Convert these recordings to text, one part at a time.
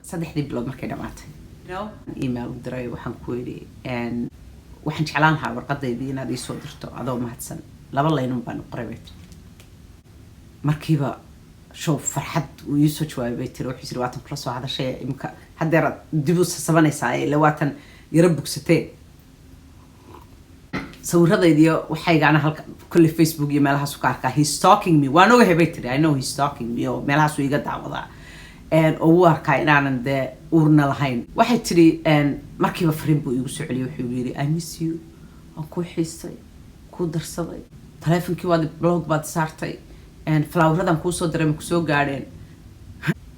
3dii bilood markay dhamaatay, email u diray. Waxaan ku yidhi, "Waxaan jeclaan lahaa warqadaydii inaad iisoo dirto, adoo mahadsan." Laba laynun baan u qoray, bay tiri. Markiiba show farxad uu iisoo jawaabay, bay tiri. Wuxuu yiri, "Waatan kula soo hadashay imika, haddeer aad dib u sasabanaysaa, ila waatan yaro bogsatee." Sawiradaydiyo waxaygaana halka kolley Facebook iyo meelahaasu ka arkaa. "He's stalking me, waan ogahay," bay tiri. "I know he's stalking me," oo meelahaasu iga daawadaa oo u arkaa inaanan dee uurna lahayn. Waxay tidhi, markiiba fariin buu iigu soo celiyay. Wuxuu yidhi, "I miss you, waan kuu xiisay, kuu darsaday. Taleefonkii waad block baad saartay. Floweradan kuusoo diray ma kusoo gaadheen?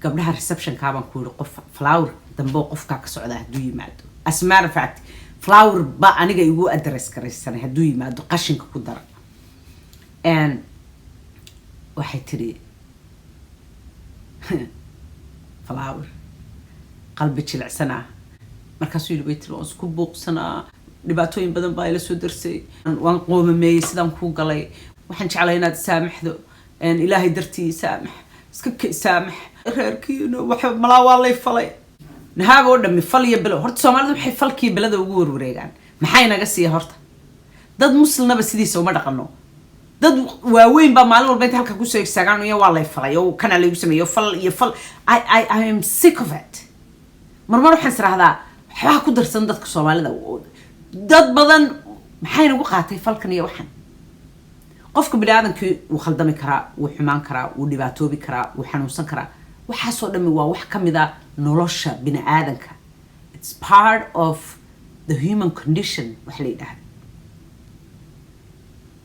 Gabdhaha receptionkaa baan ku yidhi, qof flower dambe oo qofkaa ka socdaa hadduu yimaado, as a matter of fact, flower ba aniga igu address garaysanay hadduu yimaado, qashinka ku dara." Waxay tidhi, flower qalbi jilicsanaa. Markaasuu yidhi, bay tiri, "Waan isku buuqsanaa, dhibaatooyin badan baa ila soo darsay, waan qoomameeyey sidaan kuu galay. Waxaan jeclay inaad saamaxdo, Ilaahay dartii saamax, iska ka saamax. Reerkiina waxa malaa waa lay falay." Nahaaba oo dhami fal iyo bilo. Horta Soomaalida waxay falkiiyo belada ugu warwareegaan maxay naga siiya? Horta dad muslimnaba sidiisa uma dhaqano. Dad waaweyn baa maalin walba inta halka kusoo istaagaan iyo waa lay falay oo kana laygu sameeyo, fal iyo fal. I am sick of it. Marmar waxaan israahdaa, waxbaa ku darsan dadka Soomaalida. Dad badan maxay nagu qaatay falkan iyo waxan? Qofka bini aadamkii wuu khaldami karaa, wuu xumaan karaa, wuu dhibaatoobi karaa, wuu xanuunsan karaa. Waxaasoo dhami waa wax ka mid a nolosha bini aadanka. It's part of the human condition wax la yidhaahda.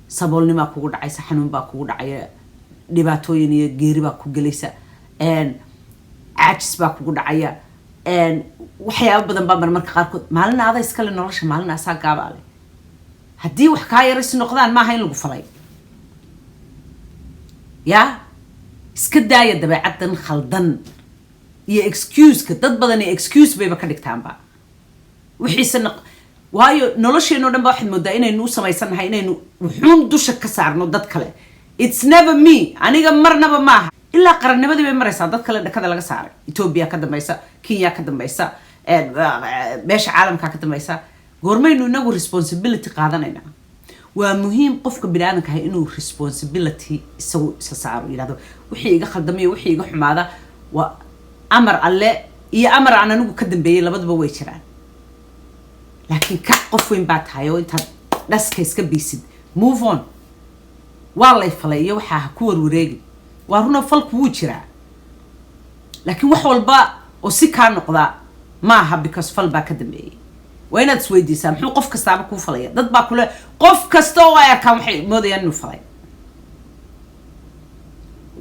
Saboolnimaa kugu dhacaysa, xanuun baa kugu dhacaya, dhibaatooyin iyo geeri baa ku gelaysa, caajis baa kugu dhacaya, waxyaabo badan baa marmarka qaarkood. Maalina ada iskale nolosha, maalina asaa gaabaale. Haddii wax kaa yaraysi noqdaan, maaha in lagu falay. Yaa iska daaya dabeecaddan khaldan iyo excuseka. Dad badan iyo excuse bayba ka dhigtaanba wixiise noq. Waayo, nolosheenoo dhan ba waxaad moodaa inaynu u samaysannahay inaynu wuxuun dusha ka saarno dad kale. It's never me, aniga marnaba maaha. Ilaa qarannimadii bay maraysaa, dad kale dhakada laga saaray. Etoobiya ka dambaysa, Kenya ka dambaysa, beesha caalamka ka dambaysa. Goormaynu inagu responsibility qaadanaynaa? Waa muhiim qofka bini aadamka ah inuu responsibility isagu isa saaro, yidhahdo, "Wixii iga khaldamiyo, wixii iga xumaada, waa amar Alle iyo amar aan anigu ka dambeeyey, labaduba way jiraan." Laakiin kac, qof weyn baa tahay oo intaad dhaska iska biisid, move on. Waa lay falay iyo waxaa ha ku warwareegi. Waa runoo, falku wuu jiraa, laakiin wax walba oo si kaa noqdaa maaha because fal baa ka dambeeyey. Waa inaad isweydiisaa, muxuu qof kastaaba kuu falaya? Dad baa kule, qof kasta oo ay arkaan waxay moodayaan inuu falay.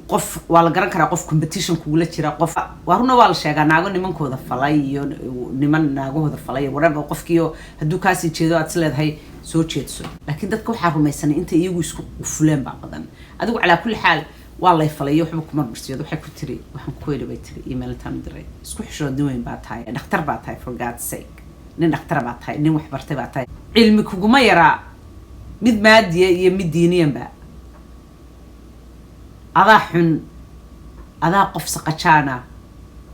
Qof waa la garan karaa, qof competition kugula jira, qof, waa runa, waa la sheegaa naago nimankooda falay iyo niman naagahooda falay, whatever. Qofkiio hadduu kaasii jeedo aad is leedahay soo jeedso, laakiin dadka waxaa rumaysanay intay iyagu isku qufuleen baa badan. Adigu calaa kulli xaal, waa lay falay iyo waxba kuma marsiyood. Waxay ku tiri, waxaan ku yidhi, bay tiri, email intaan u diray, "Isku xishood, nin weyn baa tahay, dhakhtar baa tahay. For God's sake, nin dhakhtara baa tahay, nin wax bartay baa tahay, cilmi kuguma yaraa, mid maadiya iyo mid diiniyanba. Adaa xun, adaa qof saqajaan ah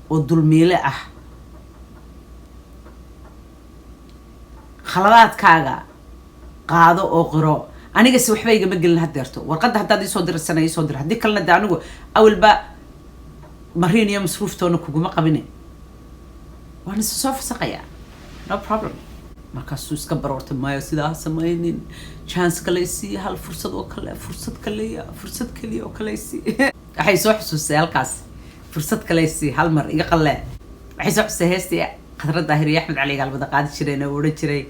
oo dulmiile ah. Khaladaadkaaga qaado oo qiro. Anigase waxba igama gelin hadeerto. Warqadda haddaad iisoo diraysana, iisoo dir. Haddii kalena de anigu awalba mariin iyo masruuftoona kuguma qabine, waan isa soo fasaqayaa, no problem." Markaasuu iska baroortay, "Maya, sidaa ha samaynin, chance kale isii, hal fursad oo kale, fursad kaleya, fursad keliya oo kale isii." Waxay soo xusuustay halkaas, "Fursad kale isii, hal mar iga qallee." Waxay soo xususay heestii Khadra Daahir iyo Axmed Cali Gaalmada qaadi jireen oo odhan jiray,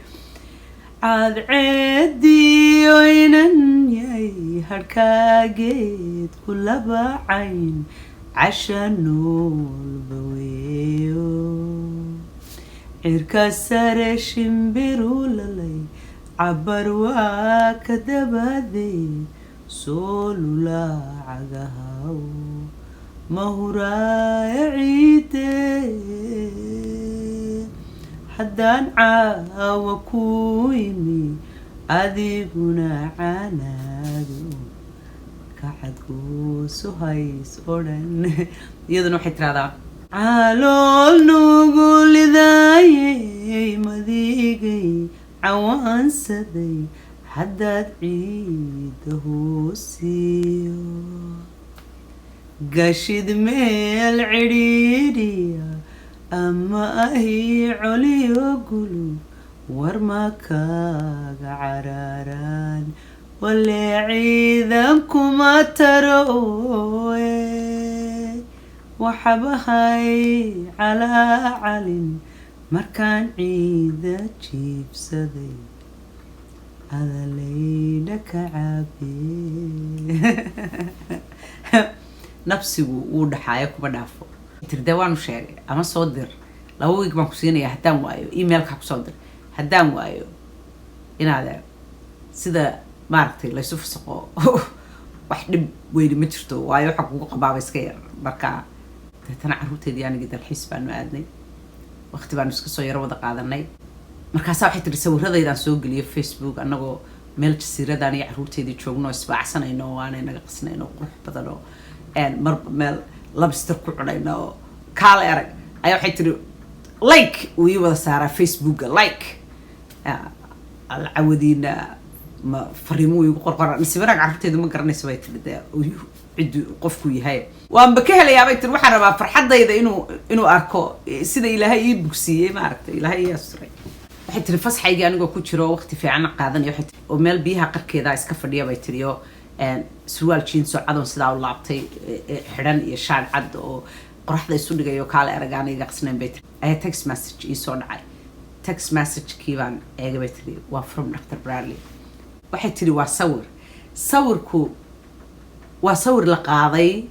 "Cadceediyo inan yahay harkaageed ku laba cayn, casha noolba weeyo, cirka sare shimbiru lalay, cabar waa ka dabadeed soo lula cagahaw, mahuraaya ciide, haddaan caawa ku imi, adiguna caanaado kacadgooso hays odhan." Iyaduna waxay tiraahdaa Calool nugulidaayey, madigay cawaansaday, haddaad ciidda hoosiyo gashid meel cidhiidhiya, ama ahi coliyo gulu, war ma kaaga cararaan? Walee ciidan kuma taro, waxbahay calaa calin markaan ciida jiibsaday, adalaydha ka caabe. Nafsigu wuu dhaxaayo, kuma dhaafo. Tirde waanu sheegay, ama soo dir, 2 week baan ku siinayaa. Haddaan waayo, emailka kusoo dir. Haddaan waayo, inaade sida maaragtay laysu fasaqo, wax dhib weyni ma jirto, waayo waxa kugu qabaaba iska yar. Marka deetana carruurteedii anigii dalxiis baanu aadnay, waqti baanu iska soo yaro wada qaadanay. Markaasaa waxay tiri, sawiradaydaan soo geliyo Facebook annagoo meel jasiiradan iyo carruurteedii joogno, isbaacsanayno oo aanay naga qasnayn oo qurux badan, oo marba meel lobster ku cunayno oo kaale arag, ayaa waxay tiri like uu ii wada saaraa Facebooka, like alcawadiina ma fariimo igu qorqora. Nasiibanaag carruurteedu ma garanayso, bay tiri, dee ciddu qofku yahay waanba ka helayaa, bay tiri. Waxaan rabaa farxaddayda inuu arko, sida Ilaahay ii bugsiiyey, maaragtay, Ilaahay ii asturay. Waxay tiri, fasaxaygii anigoo ku jiro oo waqti fiican qaadanaya, waxay tiri, oo meel biyaha qarkeeda iska fadhiya, bay tiri, oo surwaal jeans oo cadoon sidaa u laabtay xidhan iyo shaadh cad oo qoraxda isu dhigayo, kaale arag aan iga qasnayn, bay tiri, ayaa text message ii soo dhacay. Text messagekii baan eegay, bay tiri. Waa from Dr Bradley. Waxay tiri, waa sawir, sawirku waa sawir la qaaday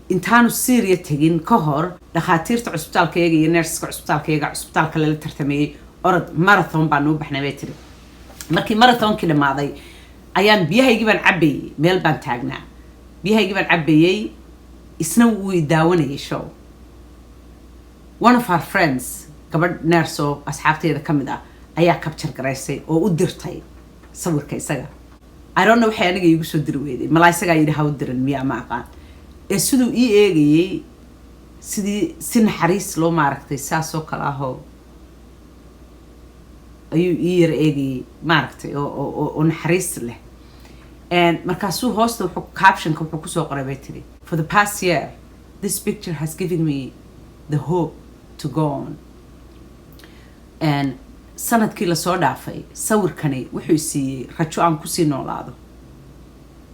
intaanu Syria tegin ka hor. Dhakhaatiirta cusbitaalka iyaga iyo nurseska cusbitaalka iyaga cusbitaalka lala tartameeyey orod marathon baan nuu baxnay, bay tiri. Markii marathonkii dhammaaday ayaan biyahaygii baan cabbayey, meel baan taagnaa, biyahaygii baan cabbayey, isna wuu i daawanayay. Show one of our friends, gabadh nurse oo asxaabteeda ka mid ah, ayaa capture garaysay oo u dirtay sawirka isaga. I don't know waxay aniga iigu soo diri weyday. Malaa isagaa yidhi ha u diran miya, ma aqaan. Ee siduu ii eegayey, sidii si naxariis loo maaragtay, saasoo kale ahoo ayuu ii yar eegayey, maaragtay, oo naxariis leh. Markaasuu hoosta wuxuu captionka wuxuu kusoo qoray, bay tiri, "For the past year, this picture has given me the hope to go on." Sanadkii lasoo dhaafay sawirkani wuxuu siiyey rajo aan kusii noolaado,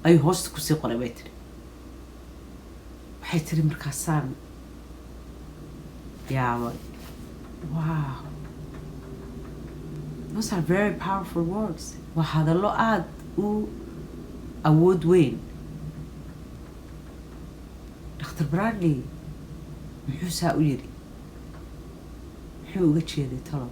ayuu hoosta kusii qoray, bay tiri. Waxay tiri, markaasaan yaabay. Wow, those are very powerful words. Waa hadallo aada u awood weyn. Dr Bradley muxuu saa u yidhi? Muxuu uga jeeday talo?